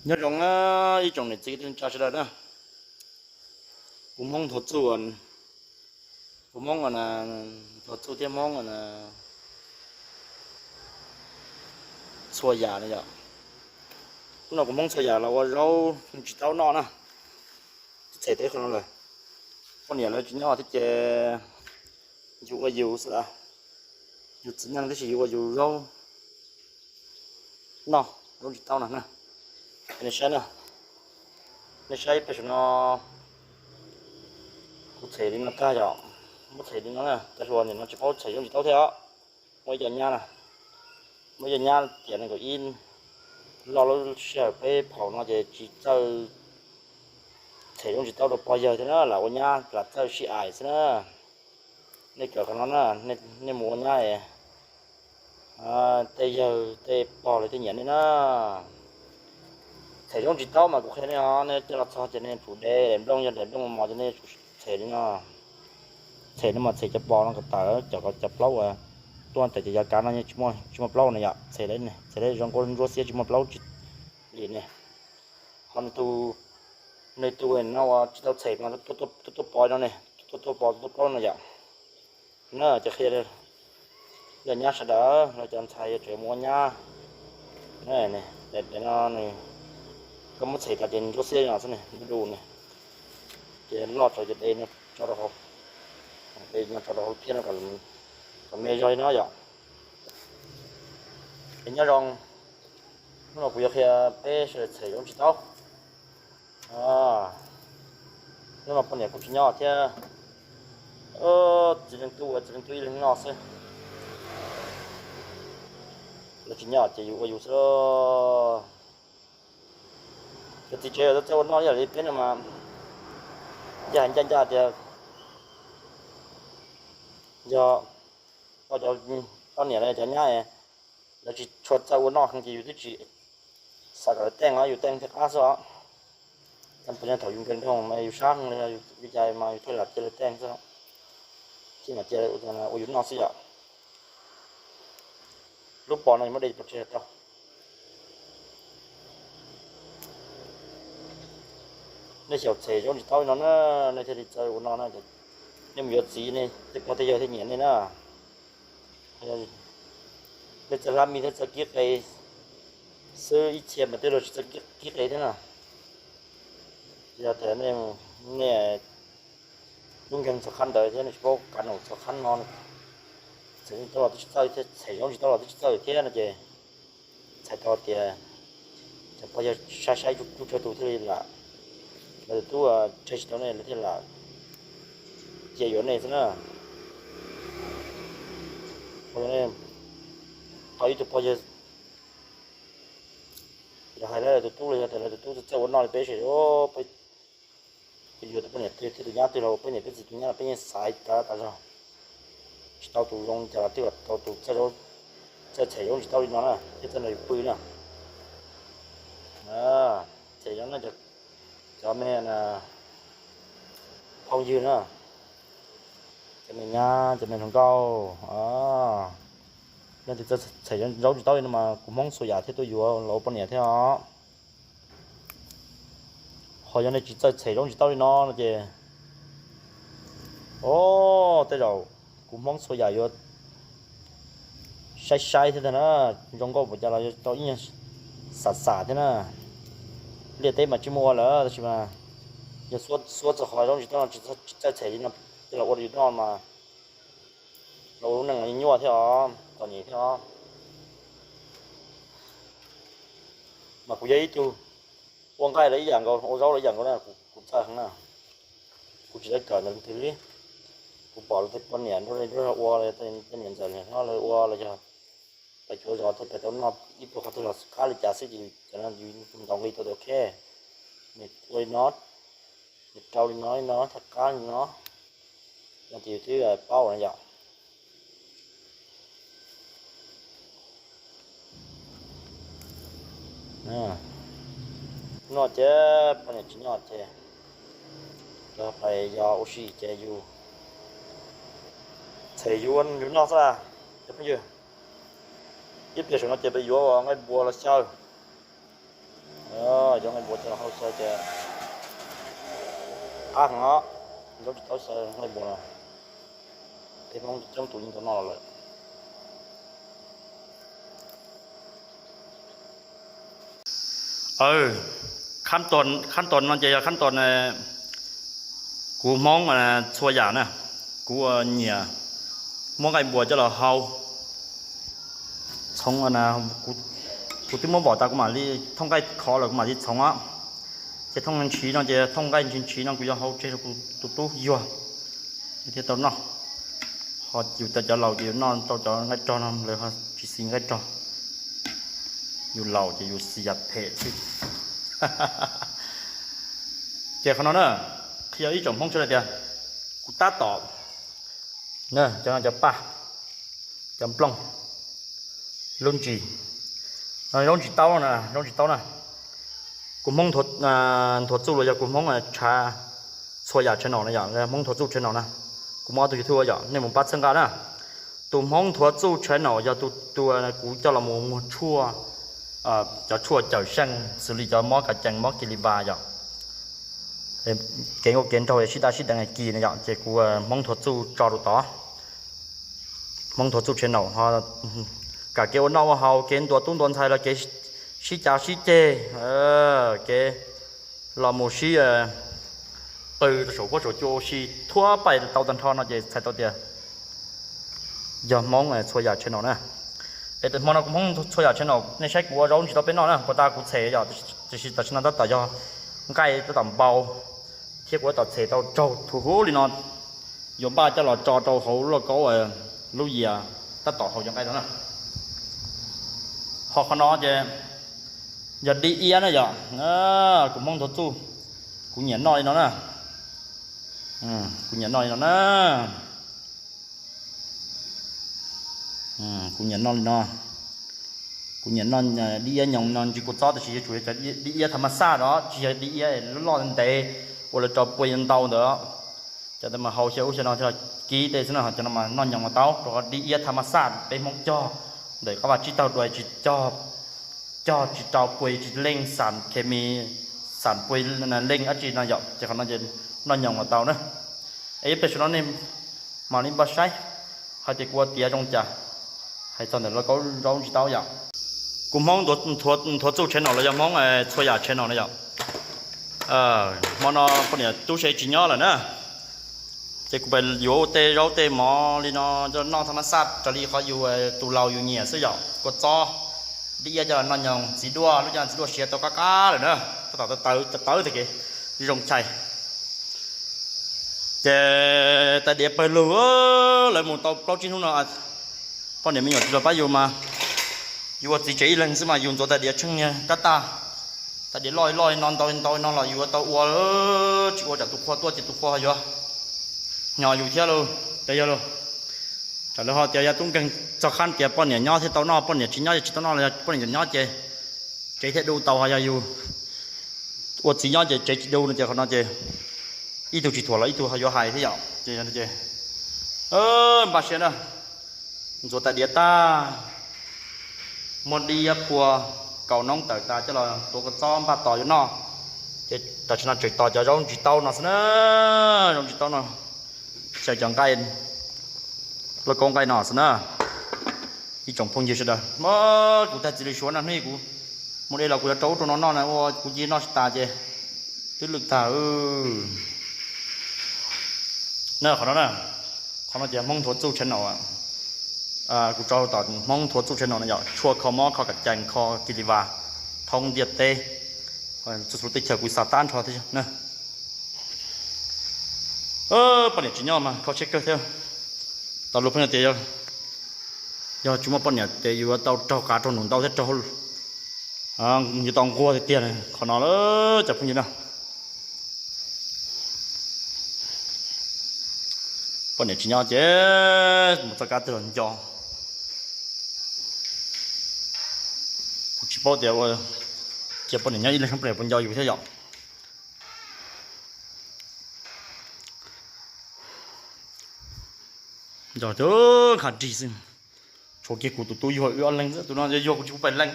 Nyob zoo na ib tsoom niam txiv kwv tij neej tsa sawv daws na. Kuv Hmoob Nthuav Txuj, kuv Hmoob Nthuav Txuj thiab Hmoob Txhua Yam no yom. Hnub no kuv Hmoob Txhua Yam los ua zaub tsis taub noj na. Txhem tau qhov no lawm. Poj niam lawv tsis nyob thiab ces yus ua yus xwb, yus txiv neej tib si yus ua yus zaub noj, zaub tsis taub no na. Nej saib na, nej saib pem saum no, kuv txhem li no tag yom, muab txhem li no na, tas hluas nim no tsis paub txhem zaub tsis taub thiab os. Muaj ib co nyab na, muaj ib co nyab tiam nees nkaum ib loj lub sij hawm peb phaum no ces tsis txawj txhem zaub tsis taub rau pog yawg thiab na, lam ua nyab lam txawj sib aim xwb na. Nej kawm qhov no na, nej mus ua nyab es tej yawg tej pog lawv thiaj nyiam nej na. Txhem zaub tsis taub mas kuv qhia nej os, nej coj los txog ces nej tsum de daim nplooj, yog daim nplooj mos ces nej tsum txhem li no. Txhem no mas txhem cov pos no kom tawm, cov cov plaub uas tuaj ntawm cov yav kav no yeej tsis muaj plaub na yom, txhem, txhem zoo nkauj ntsuab xiab tsis muaj plaub li ne. Ho nws tus, nws tus no uas tsis tau txhem mas tuaj tuaj pos no ne, tuaj tuaj pos tuaj plaub no yom. Na cov qhia, yog nyab sawv daws los cov ntxhais yuav tseem mus ua nyab, daim no nws, koj muab txhem tas ces ntsuab xiab no xwb ne, du du ne, ces loj tso ces de no tso rau hauv, de no tso rau hauv thiab no kom me zog li no yom. Es nyob zoo, hnub no kuv yuav qhia peb sawv daws txhem zaub tsis taub. Hnub no poj niam kuj tsis nyob thiab, txiv leej tub, txiv leej tub ib leeg noj xwb. Lawv tsis nyob ces yus ua yus xwb. Cov txiv tsev txawj ua noj ib yam li peb no mas, ncaj ncaj ncaj tias yog poj niam los cov nyab lawv tsis tshua txawj ua noj heev ces yus twb tsis xav kom lawv teej os, yus teej thiaj qab xwb os. Thaum yus nkees nroog mas yus sab heev li, li cas mas yus thiaj lam cia lawv teej xwb, thiaj mam cia ua yus noj xwb yom. Lub pos no yus muab de pov tseg tau. Nej xyaum txhem zaub tsis taub li no na, nej thiaj li txawj ua noj na. Nej mus yuav txiv ne, tej pog tej yawg thiaj nyiam nej na. Nej txawj hlab mis thiab txawj kib qe xwb, ib txhia mas twb luag tsis txawj kib qe thiab na. Yog tias nej tub nkeeg txog qhab ntawd thiab nej tsis paub kav num txog qhab no, txhem zaub tsis taub los twb tsis txawj thiab, txhem zaub tsis taub los twb tsis txawj thiab no ces txhais tau tias cov pog yawg saib saib tsuj tsuag tus thiaj li lam, lawv tus tub tseg tsis tau nej lawv thiaj lam cia yuav nej xwb na. Tau ib tug pog yawg los hais lawv tus tub los yog tias lawv tus tub txawj ua noj li peb ces peb yuav tus poj niam twg thiab tus nyab twg los peb niam peb txiv tus nyab los peb yeej xaiv tas tas zog. Tsis tau tus zoo cas los twb tau tus txawj txhem zaub tsis taub li no na thiab txawj nrog yus pw na. Txhem zaub no cov me phooj ywg na, cov me nyab cov me hluas nkauj, leej twg txawj txhem zaub tsis taub li no mas kuv Hmoob txhua yam thiaj tuaj yuav los ua poj niam thiab os. Ho yog nej tsis txawj txhem zaub tsis taub li no no ces, o, tej zaum kuv Hmoob txhua yam yuav saib saib thiab na, zoo nkauj npaum cas los yuav tau ib nyuag xam xam thiab na. Liaj teb mas tsis muaj ua lawm tab sis mas yog xuab txog qhov zaub tsis taub no tsis txawj txhem li no coj los ua rau yus noj mas los ua lub neej nyuaj thiab os, txom nyem thiab os. Mas kuv yog ib tug ua nqaij los ib yam nkaus, ua zaub los ib yam nkaus na, kuv txawj heev na. Kuv tsis txawj kawm ntawv twg li. Kuv pom lawv tej poj niam nruab ua, tej niam ntxawm niam hlob lawv ua los yog pem cuav zos tej pem tau noj ib pluag qhov twg los qab li cas xwb ces cov no yus ntaus nqi tau tias ok, nws ua li no, nws rau li no li no thiaj qab li no, no ces yus twb paub na yom. No ces poj niam tsis nyob ces cov pais yos ua si ces yus txhem yus yus noj xwb. Cov phooj ywg, ib pliag saum no ces peb yuav nqaij npua los xyaw, Hau xaws tias qab heev os, zaub tsis tau xaws nqaij npua no, peb Hmoob coob tus yeej tau noj lawm. Khab tos no ces yog khab tos kuv Hmoob txhua yam na, kuv nyiam muab nqaij npua coj los hau. Txhoov, kuv twb muab vom tas kuv mam li thooj nqaij khov lawm kuv mam li txhoov os. Ces thooj ntshiv no ces thooj nqaij ntshiv ntshiv no kuv yuav hau tseg rau kuv tus tub yuag thiaj tau noj. Ho yus cov laus ces yus noj rau cov nqaij rog no lawv ho tsis xis nqaij rog. Yus laus ces yus xis yam phem xwb. Ces qhov no na, qhia ib tsoom Hmoob sawv daws tias kuv tab tom, cov no cov paj, cov nplooj, lub ntsis, zaub ntsis taub na, zaub ntsis taub na. Kuv Hmoob Nthuav Txuj los yog kuv Hmoob Tshav Txhua Yam channel no yom, Hmoob Nthuav Txuj channel na. Kuv muaj ob tug YouTube yom, nej mus pab txhawb nqa na. Tus Hmoob Nthuav Txuj channel yog tus tua kuv coj los mus muag tshuaj, cov tshuaj cawm seej xws li cov mob kav cees mob kis li vas yom. Kev nkauj kev nraug sib daj sib deev kis na yom, ces kuv Hmoob Nthuav Txuj tso rau tod. Hmoob Nthuav Txuj channel ho kam kev ua noj ua haus, kev ntuas tub ntuas ntxhais los kev sib cav sib ceg, kev los mus sib qw rau saum huab saum cua ua si thuab paij tau tag nrho no ces txhais tau tias yog Hmoob Txhua Yam channel na. Es hmo no kuv Hmoob Txhua Yam channel nej saib kuv ua zaub ntsis taub peb noj na, puas tas kuv txhem yom, tiam sis tam sim no tab tom yog nqaij tab tom npau thiab kuv tab tom txhem tau raug thuv huv li no, yuav npaj coj los tso rau hauv lauj kaub lub yias tab tom haus cov nqaij no na. Ho qhov no ces yog dib iab na yom, kuv Hmoob Nthuav Txuj, kuv nyiam noj li no na, kuv nyiam noj li no na, kuv nyiam noj li no. Kuv nyiam noj dib iab nyoos no ntsws kua txob, tab sis yuav tsum yog cov dib iab tha ma xaj os, tsis yog dib iab loj loj ntev uas lawv rau puas ntau ntawd. Cov ntawd mas haus xyaw ub xyaw no thiaj los kib tej xwb no, cov no mas noj nyoos mas tau, rau qhov dib iab tha ma xaj peb Hmoob cog ntawm qab vaj tsib taug dua, tsis cog, cog tsis rau puas, tsis leej xam khes mis, xam puas leej dab tsi no yom, ces qhov no ces noj nyoos mas tau na. Es ib pliag saum no nej mam li npaj saib hais tias kuv ua tiav zoo cas, hais txog ntawm lauj kaub zaub ntsis taub yom. Kuv Hmoob Nthuav Txuj channel los yog Hmoob Txhua Yam channel no yom. Hmo no poj niam tub se tsis nyob lawm na, ces kuv pais yuav ua tej zaub tej mov li no coj noj tha ma xaj raws li qhov yus tus laus yus nyiam xwb yom, kua txob, dib iab coj los noj nyoos, txiv duaj, lub caij txiv duaj siav tau qab qab lawm na, tab tom tawv tawv tawv tag kev zoo chais. Ces tais diav pawg lug, lawv mus tau plaub tsib hnub no, poj niam me nyuam tsis los pab yus mas, yus ua txiv tsev ib leeg xwb mas yus ntxuav tais diav tsheej niag kab tag, tais diav loj loj no ntau ntau no los yus yuav tau ua, tsis ua tsam tus qhua tuaj ces tus qhua yuav hnyo yus thiab lauj, ces yog lauj. Tsam lawv ho tias yog tub nkeeg txog qhab tias poj niam nyob thiaj tau noj, poj niam tsis nyob ces tsis tau noj los yog poj niam nyob ces tsev thiaj du tau, ho yog yus ua txiv nyob ces tsev tsis du no ces qhov no ces ib tug tsis thuam los ib tug ho yuav hais thiab yom. Ces npaj siab na, ntxuav tais diav tag, muab dib iab phua, kaus noob tawm tas coj los tuav kua txob npaj tos yuav noj. Ces tam sim no tseem tos cov zaub ntsis taub no xwb na, zaub ntsis taub no, xyaw cov nqaij, lauj kaub nqaij no xwb na. Ib tsoom phooj ywg sawv daws, kuv tag txiv li suav na, hnub kuv mus de los kuv yuav rau ub rau no noj na, ua kuv cia noj tsis tas ces twb lwj tag. Na qhov no na, qhov no ces Hmoob Nthuav Txuj channel, kuv tso tom Hmoob Nthuav Txuj channel no yom, tshuaj kho mob kho kam cees kho kis li vas thoob ntiaj teb, txhua teb chaws kuv xa tab nrho thiab na. Poj niam tsis nyob mas kho siab kawg thiab. Tau lus pheej tias yog tsis muaj poj niam ces yuav tau raug qav raug num ntau thiab raug, yuav tau nquag tiag tiag qhov no cov phooj ywg na. Poj niam tsis nyob ces mus txoj kab twg los nco. Kuv tsis paub tias ua cia poj niam nyob ib leeg poj niam puas nco yus thiab yom. Nco, nqa rig xwb. Tshuav kiag kuv tus tub yuag wb ob leeg, tus no yuag kuv tsis pub pais leej,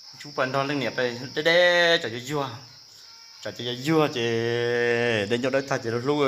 kuv tsis pub pais nrog leej niam pais deb deb tsam yuag yuag. Tsam ces yog yuag ces de ncauj dawb tag ces hlub hlub.